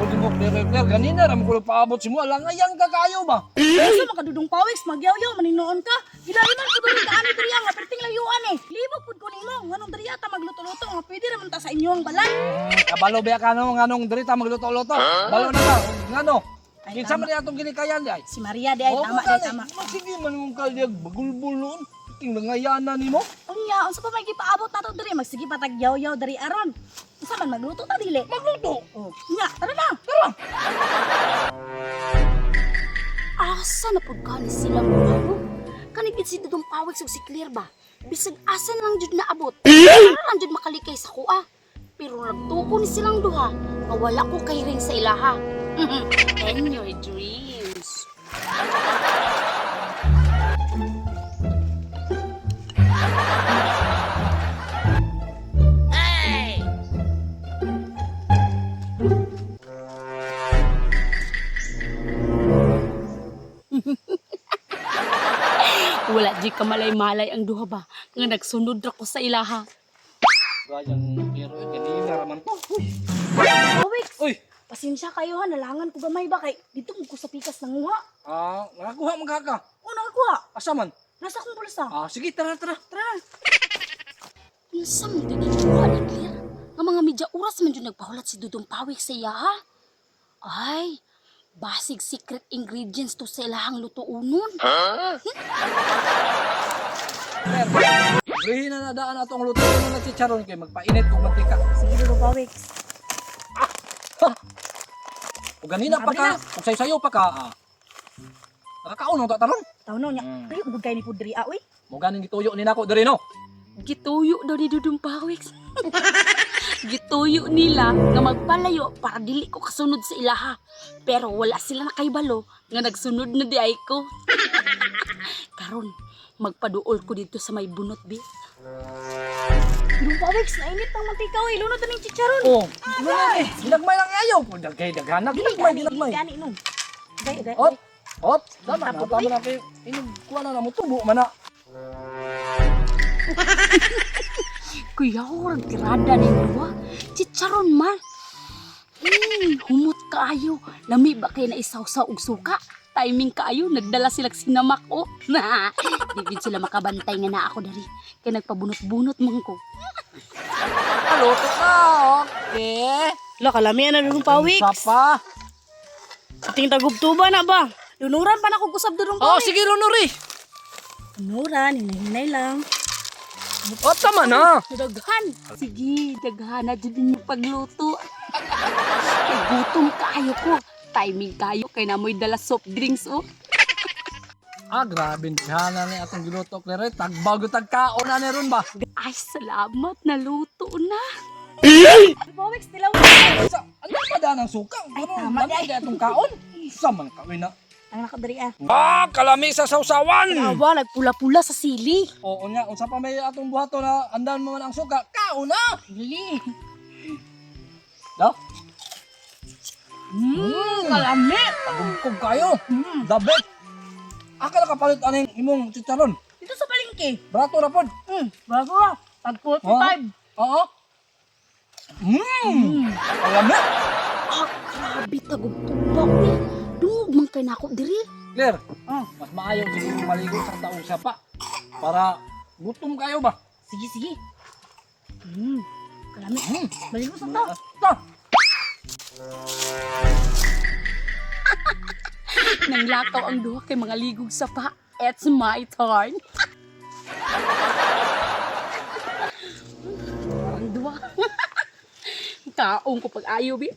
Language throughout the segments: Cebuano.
Pwede mo, Claire, Claire, ganina ra mo ko paabot si mo. Alangayan ka kayo ba? Asa makadudong pawiks, magyawyaw, maninoon ka. Gilayo man ko diri kaani diri nga perting layuan eh. Libog pud ko nimo, nganong diri ata magluto-luto nga pwede ra man ta sa inyong balay. Kabalo ba ka no nganong diri ta magluto-luto? Balo na ka. Ngano? Ay, Kinsa tama. man atong ginikayan di ay? Si Maria di ay Oo, tama di gani. tama. Sige man mong kalyag bagulbul noon. Ting langayanan nimo. Unya, unsa pa may gipaabot nato diri, magsige pa tag yaw-yaw diri aron. Unsa man magluto ta dili? Magluto. Oh, nya, tara na. Tara. Asa na pud kani silang duha no? Kani gid si Dudong Pawik ug si Claire ba? Bisag asa na lang jud naabot. Para lang jud makalikay sa kuha. Pero nagtuo ni silang duha nga wala ko kay ring sa ilaha. And your dreams. Wala di ka malay-malay ang duha ba nga nagsunod ra ko sa ilaha. Gayang pero ganina ra man to. Uy. Pawiks, Uy. pasensya kayo ha, nalangan ko gamay ba kay dito mo ko sa pikas nanguha. Ah, nakakuha man ka ka. Oh, nakakuha. Asa man? Nasa akong bulsa. Ah, sige, tara, tara. Tara na. Unsa man gyud ang duha ni Claire? Nga mga medya oras man jud nagpahulat si Dudong Pawik sa iyaha. Ay, basig secret ingredients to sa ilahang lutuonon. Claire. Brihin na nadaan atong luto na chicharon kay magpainit kog mantika. Sige, Dudong Pawiks. Ha. O ganina pa ka, ug sayo-sayo pa ka. Ah. Nakakaon ta taron. Taon niya. Mm. Tuyo gud kay ni pud diri ah, uy. Mo ganing gituyo ni nako diri no. Gituyo daw ni Dudong Pawik. Gituyo nila nga magpalayo para dili ko kasunod sa ilaha. Pero wala sila nakaibalo nga nagsunod na di ay ko. Karon, magpaduol ko dito sa may bunot bi. Dudong Pawiks, nainit ang mantika uy. Lunod na ning chicharon. Oh, ano eh, ginagmay lang ayo. Dagay daghana, ginagmay, ginagmay. Gani no. Gay, gay. Op, op, tama na, tama na kay inog kuha na na mo tubo man na. Kuya, orang tirada ni duwa. Chicharon man. Humot kaayo. Lami ba kay na isawsaw og suka? Timing kaayo, nagdala sila sinamak oh. Di gid sila makabantay nga na ako dari. Kay nagpabunot-bunot man ko. Luto na, okay. La kalami na Dudong Pawiks. Sa pa. Ating tagubtuba na ba? Lunuran pa na kog usab Dudong Oh, Pawiks. sige Lunori. Lunuran, hinay-hinay lang. Oh, tama na. Daghan. Sige, daghan na jud inyong pagluto. Kay gutom kaayo ko. Timing kayo kay namoy dala soft drinks oh. Ah, grabe daghana ni atong giluto, Claire. Tagbago tagkaon na ni ron ba? Ay, salamat naluto na. Dudong Pawiks, tilaw. Sa, ano pa daan ang suka? Ay, Ano, tama dami di ay. atong kaon. Sa man kawin na. Ang nako diri ah. Ah, kalami sa sausawan. Awa, nagpula-pula sa sili. Oo nga, unsa pa may atong buhaton na andan mo man ang suka, kaon na. Dili. Da? Kalami. Tagumkog kayo. The best. Aka nakapalit aning imong chicharon. Dito sa palengke. Brato ra pod. Bago ah. Tag 45. Oo. Mmm. Kalami. Ah, grabe tagog-tuba uy. Dungog man kay nako diri. Claire, Oh. mas maayo siguro maligo sa taong sapa para gutom kayo ba? Sige, sige. Kalami. Mm. Maligo sa ta. Ta. Nanglakaw ang duha kay mga ligog sapa. It's my turn. Ang duha. Kaong ko pag ayo bi.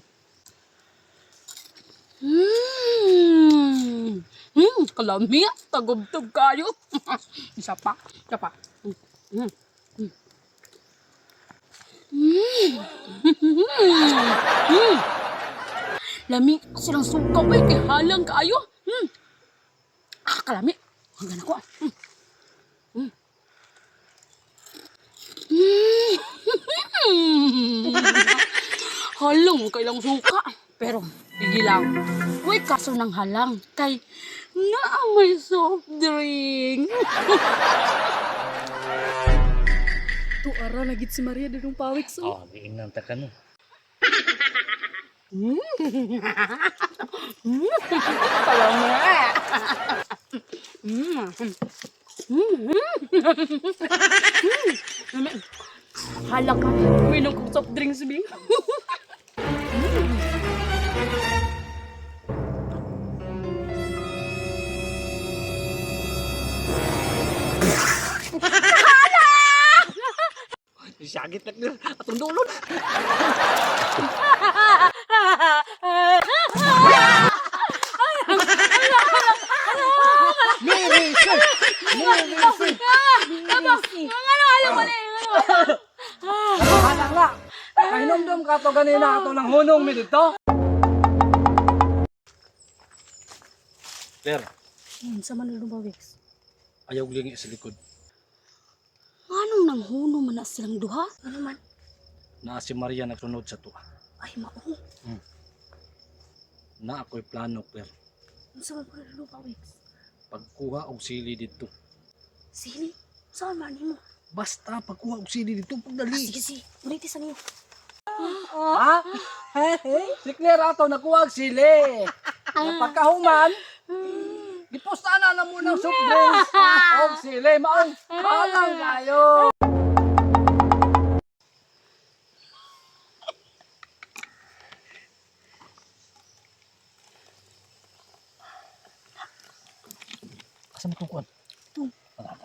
Kalami. Tagubtog kayo. Isa pa. Isa pa. Mm. Mm. Mm. Mm. Lami silang suka uy, kay halang kaayo. Ah, kalami. Hanggan ako. Ah. Mm. Mm. Halang mo kailang suka. Pero, sige lang. Uy, kaso ng halang. Kay, naa may soft drink. Tuara na gid si Maria Dudong Pawiks. Oh. Oh, giingnan ta kano. Kalami. Mm. Mm. Mm. Hala ka, minom kong soft drinks, Bing. Isagit na Claire. Atong dulon. Mary Sue! Mary Sue! Ano, alam mo na yun, ano? Halang la. Kahinomdom ka to ganina ato nang hunong mi dito. Claire, Unsa man Lolo Pawiks? ayaw lingi sa likod. Anong nang huno man na silang duha? Ano man? Naa si Maria nagsunod sa tuwa. Ay mao. Na ako'y plano, Claire. Unsa man Lolo Pawiks? Pagkuha og sili dito. Sili. Unsa man nimo? Basta pagkuha og sili dito, pagdali. Sige sige, ulitin sa niyo. Ha? Si Claire ato nakuha og sili. Pagkahuman, gipusta na na muna ang soft drinks og sili. Maong halang kayo. Asa mo kukuan? Ito.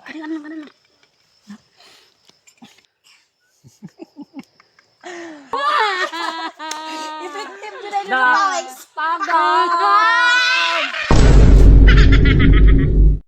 Ano ano lang, ano lang. Effective jud ay Lolo Pawiks. Taga!